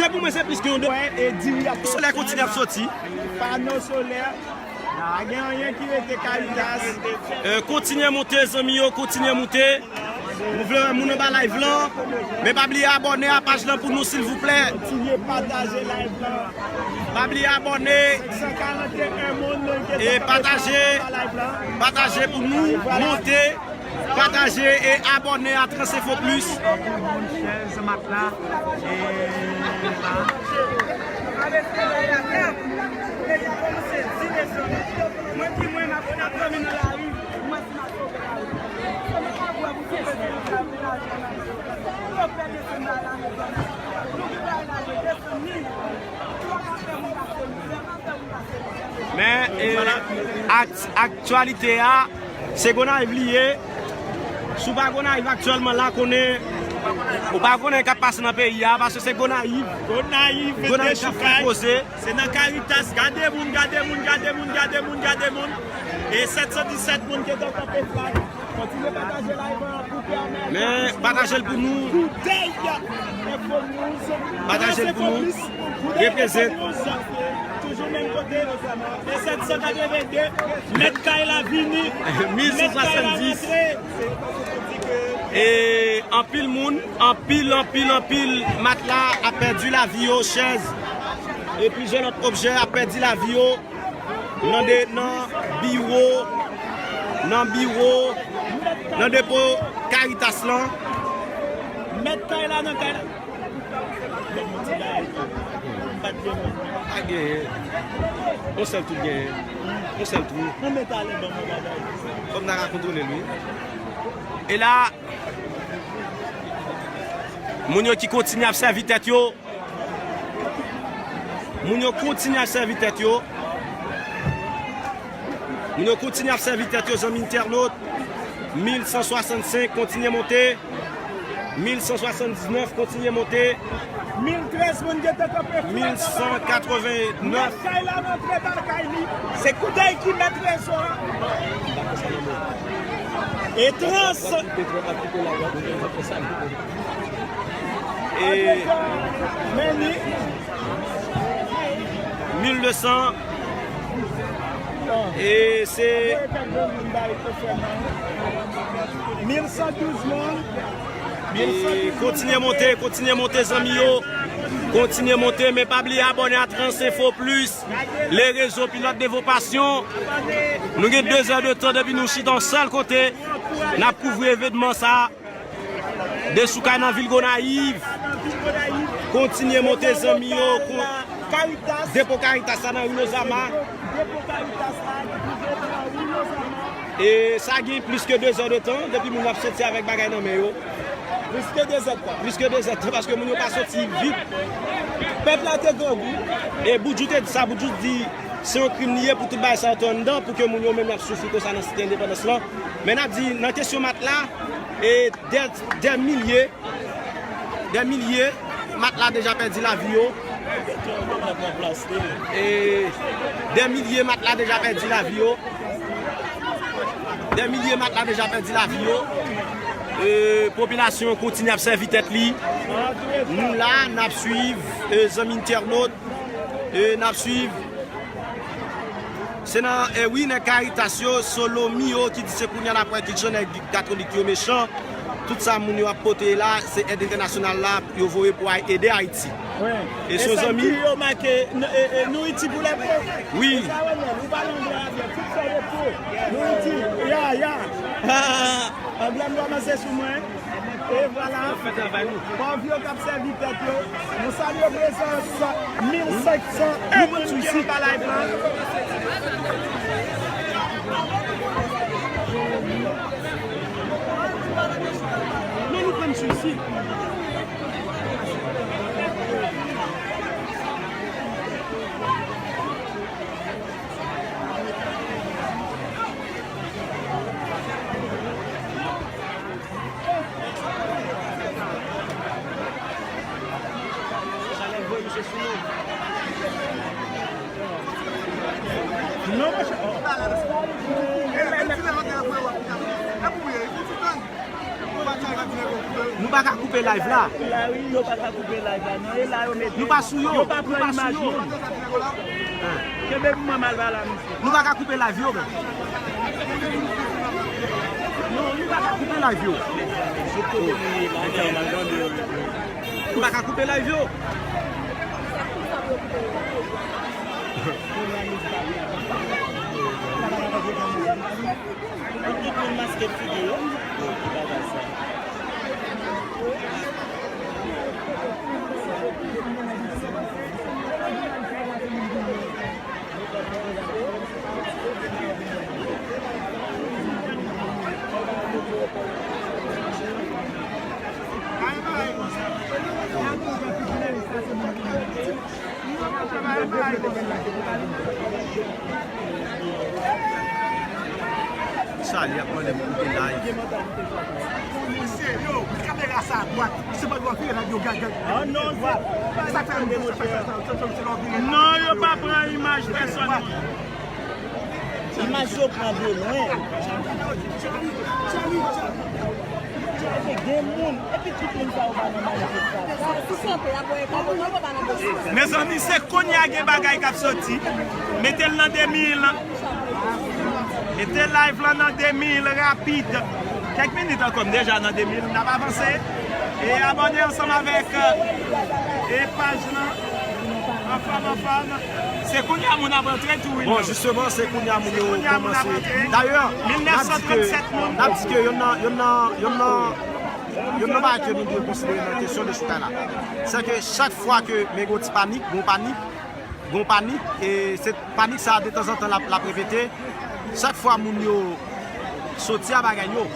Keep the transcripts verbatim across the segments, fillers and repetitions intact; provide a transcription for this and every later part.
Pou mwen, se plis ke yon de. Wè, e diri ap Solèy kontinye ap soti. Pano solè. Pa gen anyen ki rete Caritas. Euh, kontinye monte, zanmi yo, kontinye monte. Nou vle wè moun anba live lan. Men pa bliye abòne a paj lan pou nou, silvouplè. Kontinye pataje live lan. Pa bliye abòne. San karant e en moun ki E pataje. Anba live lan. Pataje pou nou monte. Pataje e abòne a Trans Info Plus. Anpil moun, chèz, matla, e Men, e, ak-, aktyalite a, se Gonayiv li ye. Si w pa Gonayiv aktyèlman la, konnen, ou pa konnen k ap pase nan peyi a, paske se Gonayiv. Gonayiv, Gonayiv k ap fè koze. Se nan Caritas, gade moun, gade moun, gade moun, gade moun, gade moun. E sèt san disèt moun gentan kanpe flag. Kontinye pataje live lan pou pèmèt Men, pataje l pou nou. Today, Info News. Pataje l pou nou. Reprezent. Toujou menm kote. E sèt san katreven de. Mèt kay la vini. Mil san swasanndis. Mèt kay la rantre. E anpil moun, anpil, anpil, anpil matla ap pèdi lavi yo, chèz e plizyè lòt objè ap pèdi lavi yo. Nan de, nan biwo, nan biwo, nan depo Caritas lan. Mèt kay la nan kay la. Ban m yon ti bagay tou. M pa t gen moun. Pa genyen. Yon sèl tout genyen. Yon sèl twou. Nan men talè ban m yon bagay. Kòm n a ka kontwole l, wi. E la, moun yo ki kontinye ap sèvi tèt yo, Moun yo kontinye ap sèvi tèt yo. Moun yo kontinye ap sèvi tèt yo, zanmi entènot. Mil san swasannsenk, kontinye monte. Mil san swasanndiznèf, kontinye monte. Mil trèz moun gentan kanpe flag anba. Mil san katrevennnèf. Mèt kay la rantre nan kay li. Se Koudèy ki mèt rezo a. E Trans. E mil de san. E se mil san douz moun. E kontinye monte, kontinye monte, zanmi yo. Kontinye monte, men pa bliye abòne a Trans Info Plus, Le Réseau Pilote de Vocation. Nou gen de zè de tan depi nou chita yon sèl kote. N ap kouvri evènman sa a. Dechoukay nan vil Gonayiv. Kontinye monte, zanmi yo. Kon-, Caritas. Depo Caritas la nan Ri Lozama. Depo Caritas la nan Ri Lozama. E sa gen plis ke de zè de tan depi moun ap soti avèk bagay nan men yo. Plis ke de zè de tan. Plis ke de zè de tan, paske moun yo pa soti vit. Pèp la te grangou. E Boudjou te di sa, Boudjou di se yon krim li ye pou tout bagay sa yo tou anndan, pou ke moun yo menm y ap soufri konsa nan Site Endepandans lan. Men n ap di, nan kesyon matla, e dè, dè milye, dè milye matla deja pèdi lavi yo. E dè milye matla deja pèdi lavi yo. Dè milye matla deja pèdi lavi yo. E, popilasyon an kontinye ap sèvi tèt li. Nou la, n ap swiv, e, zanmi entènot, e, n ap swiv. Se nan, e, wi, nèg Caritas yo, Solomi yo, ki di se kounye a n ap wè ki jan nèg katolik yo mechan. Tout sa moun yo ap pote la, se èd entènasyonal la, yo voye pou al ede Ayiti. Wi. E se yon zanmi. Yo make, n-, e, e, nouriti pou lè po. Wi. E sa, Ronel, ou pale anglè a byen. Tout sa yo po. Nouriti. Ya, ya. Anglè m kòmanse sou mwen. E vwala. Pòv yo k ap sèvi tèt yo. Nou salye prezans mil senk san en moun ki anba live lan. Non, nou pran sou isi. Chalè voye misye sou nou. Non, monchè. Oh. Nou pa ka koupe live la. La wi, yo pa ka koupe live la. Non, e la yo mete. Nou pa sou yo. Yo pa pran imaj moun. Kenbe pou mwen, m al pale a misye. Nou pa ka koupe live yo, men. Non, nou pa ka koupe live yo. Nou pa ka koupe live yo. Tout moun maske figi yo. Bon, ki bagay sa? Sa li ap mande m koupe live. Mesye, yo, kamera sa a dwat. Se pa dwat vire la, yo, gad, gad. Ah non, sa, sa fè, sa fè, sa, sa, sa, sa, sa, Non, yo pa pran imaj pèsòn. Imaj yo pran de lwen. Gen moun, epi tout moun sa yo pa nan manifestasyon. Mezanmi, se kounye a gen bagay k ap soti. Mete l nan de mil. Mete live lan nan de mil rapid. Kèk minit ankò, m deja nan de mil, n ap avanse. E abòne ansanm avèk, e, paj lan. Anfòm, anfòm. Se kounye a moun ap antre tou, wi. Bon, jisteman, se kounye a moun yo kòmanse. Dayè, n ap di ke, n ap di ke yonn nan, yonn nan, yonn nan, yonn nan bagay ke nou dwe konsidere nan kesyon dechoukay la, se ke chak fwa ke men gen yon ti panik, gen yon panik, gen yon panik, e se panik sa a, detanzantan, l ap, l ap repete. Chak fwa moun yo soti a bagay yo,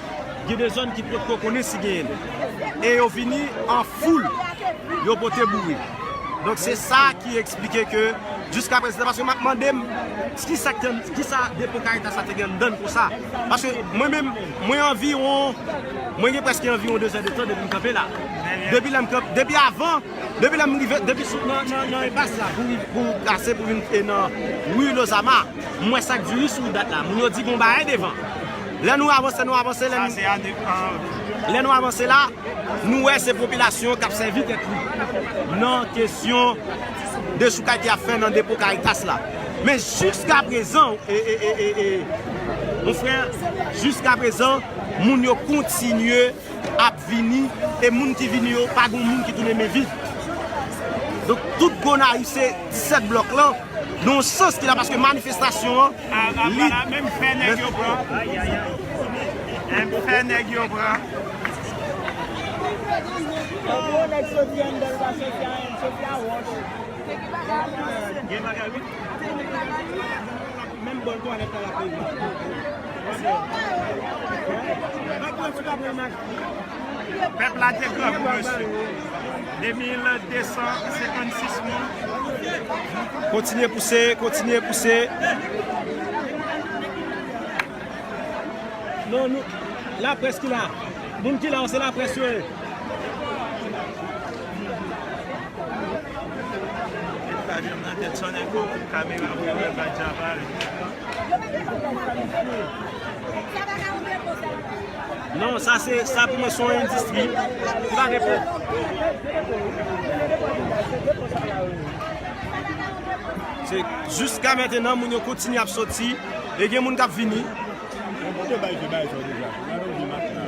gen de zòn ki potko konnen si genyen l. E yo vini an foul, yo pote boure. Donk, se sa ki eksplike ke jiska prezan, paske m ap mande m, kisa k te, kisa depo Caritas la te gen anndan l konsa? Paske mwen menm, mwen anviwon, mwen gen prèske anviwon de zè de tan depi m kanpe la. Depi lè m kanpe, depi avan, depi lè m rive, depi sou, nan, nan, nan enpas la, pou, pou pase, pou vin, e, nan ri Lozama, m wè sa k diri sou dat la. Moun yo di gon bagay devan. Lè nou avanse, nou avanse, lè nou, lè nou avanse la, nou wè se popilasyon k ap sèvi tèt li nan kesyon dechoukay ke y ap fè nan depo Caritas la. Men jiska prezan, e, e, e, e, e, mon frè, jiska prezan, moun yo kontinye ap vini, e moun ki vini yo, pa gen moun ki tounen men vid. Donk, tout Gonayiv se disèt blòk lan, nan yon sans ki la, paske manifestasyon an, li menm fè nèg yo pran. Menm fè nèg yo pran. Yon gwo nèg soti anndan, l pa soti anyen, l soti a wòch. Gen bagay, wi. Menm bòl twalèt la, l ap leve. Pèp la te grangou, mesye. De mil de san senkannsis moun. Kontinye pouse, kontinye pouse. Non, nou, laprès ki la. Moun ki la, se laprès yo ye. Met pa janm nan tèt sònèko, kamera pou yo wè pa dja pare. Non, sa se, sa pou mwen se yon endistri. Li pa gen pwòp. Se jiska mentenan, moun yo kontinye ap soti, e gen moun k ap vini. Yo bay, yo bay sa deja. Nan yon di maten la.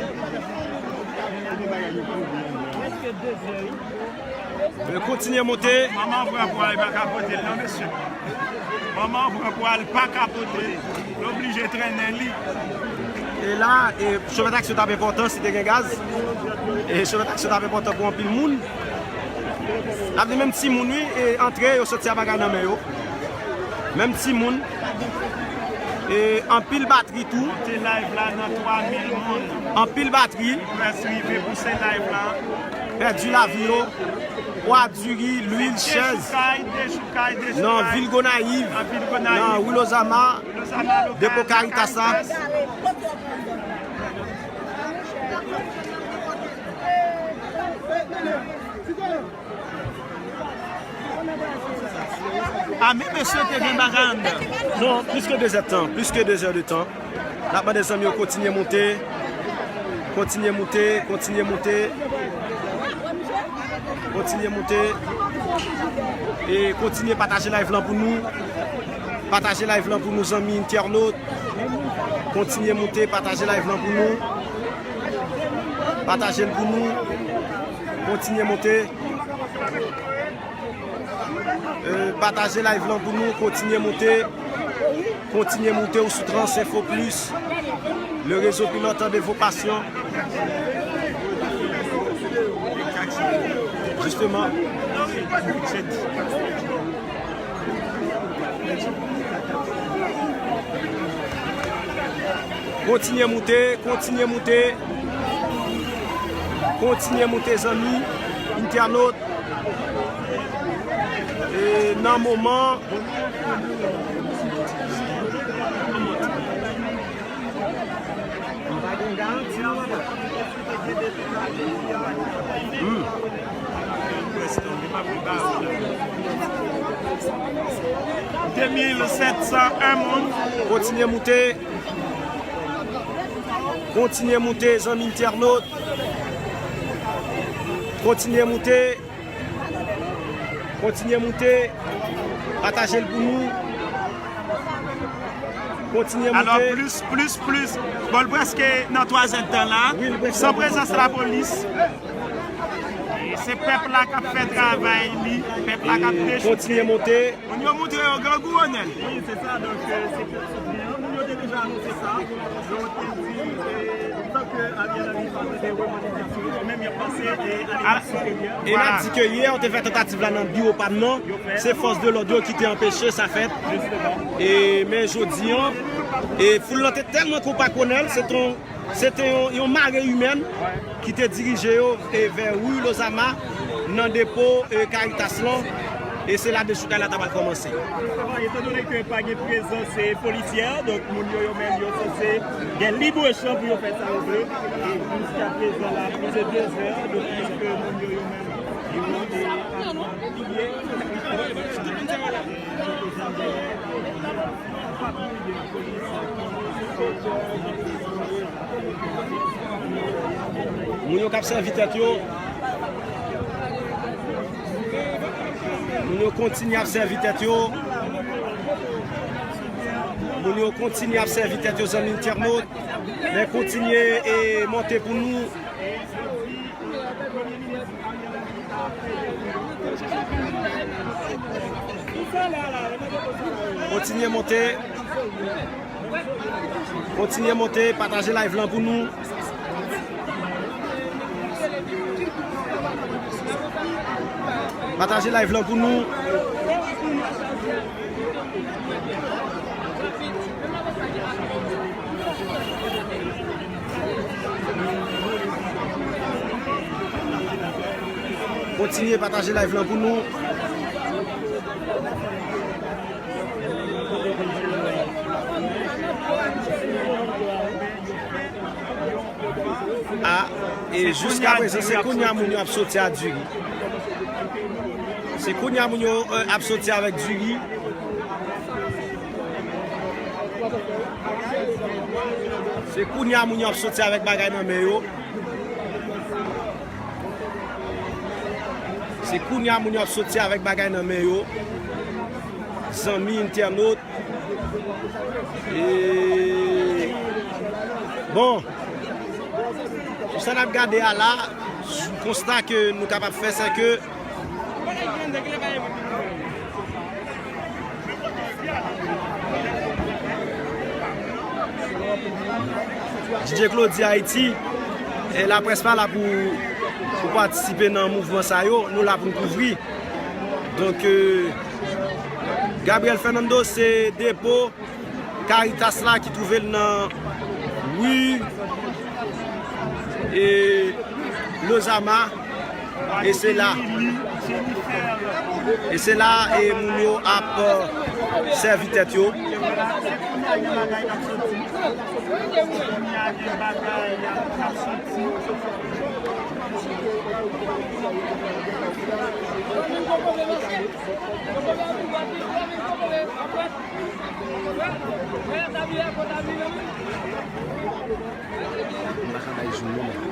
Yo kontinye monte. Manman pran pwa, li pa ka pote l non, mesye. Manman pran pwa, li pa ka pote l. Li oblije trennen li. E la, e, chofè taksi yo t ap enpòtan si te gen gaz. E chofè taksi yo t ap enpòtan pou anpil moun. N ap di menm timoun, wi, e antre, yo soti a bagay nan men yo. Menm timoun. E anpil batri tou. Monte live la nan twa mil moun. Anpil batri. Li prèske rive pouse live la. Pèdi lavi yo. Pwa, diri, lwil, chèz. Dechoukay, dechoukay, dechoukay. Nan vil Gonayiv. Nan vil Gonayiv. Nan ri Lozama. Lozama lokal. Depo Caritas la. A, men mesye te gen bagay anndan. Non, plis ke de zè tan, plis ke de zè de tan. N ap mande zanmi yo kontinye monte. Kontinye moute, kontinye moute. Kontinye moute. E kontinye pataje live lan pou nou. Pataje live lan pou nou, zanmi entènot. Kontinye moute, pataje live lan pou nou. Pataje l pou nou. Kontinye moute. Euh, pataje live lan pou nou, kontinye moute. Kontinye moute ou sou Trans Info Plus. Le réseau pilote de vos passions. Justement. Kontinye moute, kontinye moute. Kontinye moute, zanmi, entènot. E nan moman. Hmm. De mil sèt san en moun. Kontinye moute. Kontinye moute, zanmi entènot. Kontinye moute. Kontinye moute. Pataje l pou nou. Kontinye moute. Alò, plis, plis, plis. Bon, l prèske nan twazèdtan la. Wi, l prèske nan twazèdtan. San prezans lapolis. E se pèp la k ap fè travay li. Pèp la k ap dechouke. Kontinye moute. Moun yo moutre yo grangou, Onèl. Wi, se sa, donk, euh, se pèp soutni an. Moun yo te deja anonse sa. Yo te di, euh, tanke Ariel Henry pa tande revandikasyon yo, yo menm y ap panse, euh, a leta siperyè. E n ap di ke yè, yo te fè tantativ la nan biwo pa m nan. Se fòs de lòd yo ki te anpeche sa fèt. E, men jodi an, e foul lan te tèlman konpak, Onèl, se ton Se te yon, yon mare imèn ki te dirije yo, e, vè ri Lozama, nan depo, e, Caritas lan, e se la dechoukay la ta pral kòmanse. Jisteman, etandone ke pa gen prezans, e, polisyè, donk moun yo, yo menm, yo sanse gen lib chan pou yo fè sa yo vle. E jiska prezan la, plis de de zè, donk, ke moun yo, yo menm, yo, e, ap piye. Moun yo k ap sèvi tèt yo. Moun yo kontinye ap sèvi tèt yo. Moun yo kontinye ap sèvi tèt yo, zanmi entènot. Men kontinye e monte pou nou. Kontinye monte. Kontinye monte, pataje live lan pou nou. Pataje live lan pou nou. Kontinye pataje live lan pou nou. A, e jiska prezan, se kounye a moun yo ap soti a diri. Se kounye a moun yo, e, ap soti avèk diri. Se kounye a moun yo ap soti avèk bagay nan men yo. Se kounye a moun yo ap soti avèk bagay nan men yo. Zanmi entènot. E, bon, sou sa n ap gade a la, konsta ke nou kapab fè, se ke D J Claudy Haïti, e laprès pa la pou, pou patisipe nan mouvman sa yo, nou la pou n kouvri. Donk, e, Gabriel Fernando, se depo Caritas la ki twouve l nan ri, e, Lozama. E se la, e se la, e moun yo ap, e, sèvi tèt yo. M pa ka bay zoom non, men.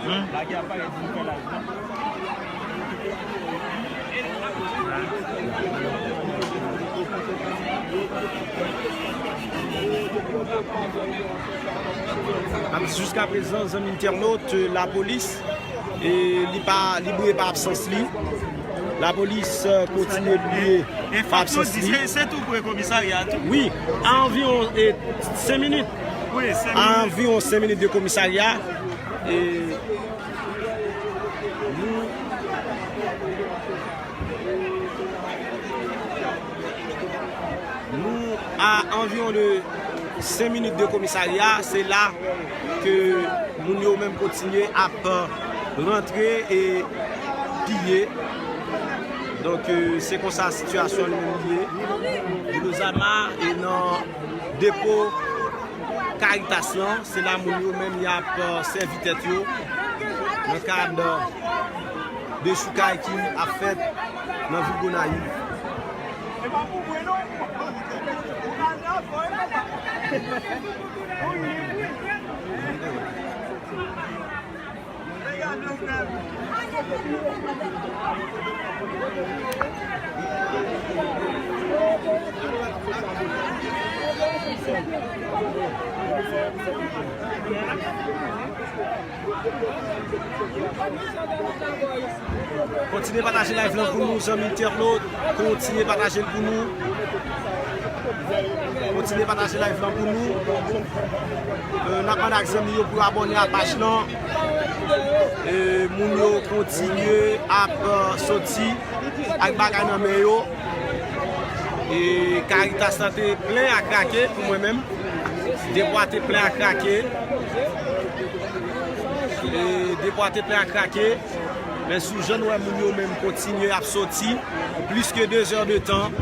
Hmm? Ap, jiska prezan, zanmi entènot, lapolis, e, li pa, li briye pa absans li. Lapolis, e, kontinye briye pa absans li. Se, se tou pre komisarya a tou. Wi, a anviwon, e, senk minit. Wi, senk minit. A anviwon senk minit de komisarya. E, nou, nou a anviwon de senk minit de komisarya, se la ke moun yo menm kontinye ap rantre e piye. Donk, e, se konsa sitiyasyon an li menm li ye. Vilozama e nan depo Caritas lan, se la moun yo menm y ap, e, sèvi tèt yo nan kad dechoukay ki ap fèt nan vil Gonayiv. Kontinye pataje live lan pou nou, zanmi entènot. Kontinye pataje l pou nou. Kontinye pataje live lan pou nou. E, n ap mande ak zanmi yo pou yo abòne a paj lan. E, moun yo kontinye ap, e, soti ak bagay nan men yo. E, Caritas la te plen a krake pou mwen menm. Depo a te plen a krake. E, depo a te plen a krake. Men sou jan nou wè moun yo menm kontinye ap soti. Plis ke de zè de tan.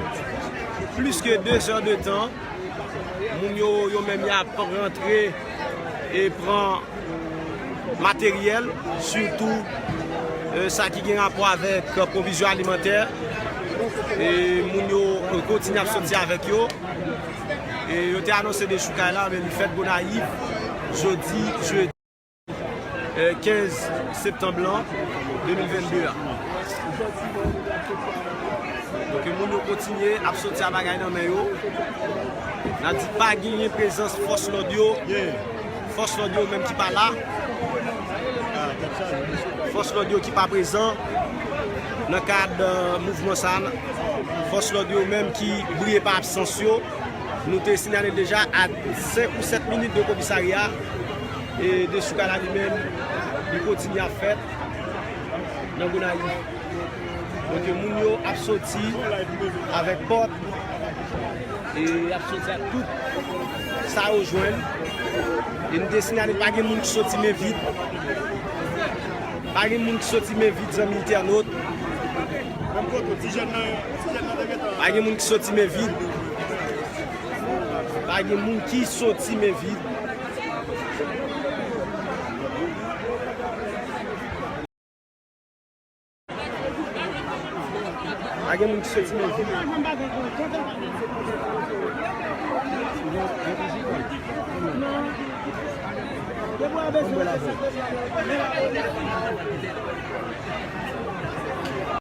Plis ke de zè de tan. Moun yo, yo menm y ap rantre e pran materyèl, sitou, e, sa ki gen rapò avèk pwovizyon alimantè. E moun yo, e, kontinye ap soti avèk yo. E yo te anonse dechoukay la, men li fèt Gonayiv, jodi, jedi, e, kenz septanm lan de mil vennde a. Donk, moun yo kontinye ap soti a bagay nan men yo. N a di pa genyen prezans fòs lòd yo. Fòs lòd yo menm ki pa la. Fòs lòd yo ki pa prezan nan kad, e, mouvman sa a. Fòs lòd yo menm ki briye pa absans yo. Nou te sinyale deja a senk ou sèt minit de komisarya. E dechoukay la li menm, li kontinye ap fèt nan Gonayiv. Donk, moun yo ap soti avèk pòt, e y ap soti ak tout sa yo jwenn. E nou te sinyale pa gen moun ki soti men vid. Pa gen moun ki soti men vid, zanmi entènot. Pa gen moun ki soti men vid. Pa gen moun ki soti men vid. Pa gen moun ki soti men vid.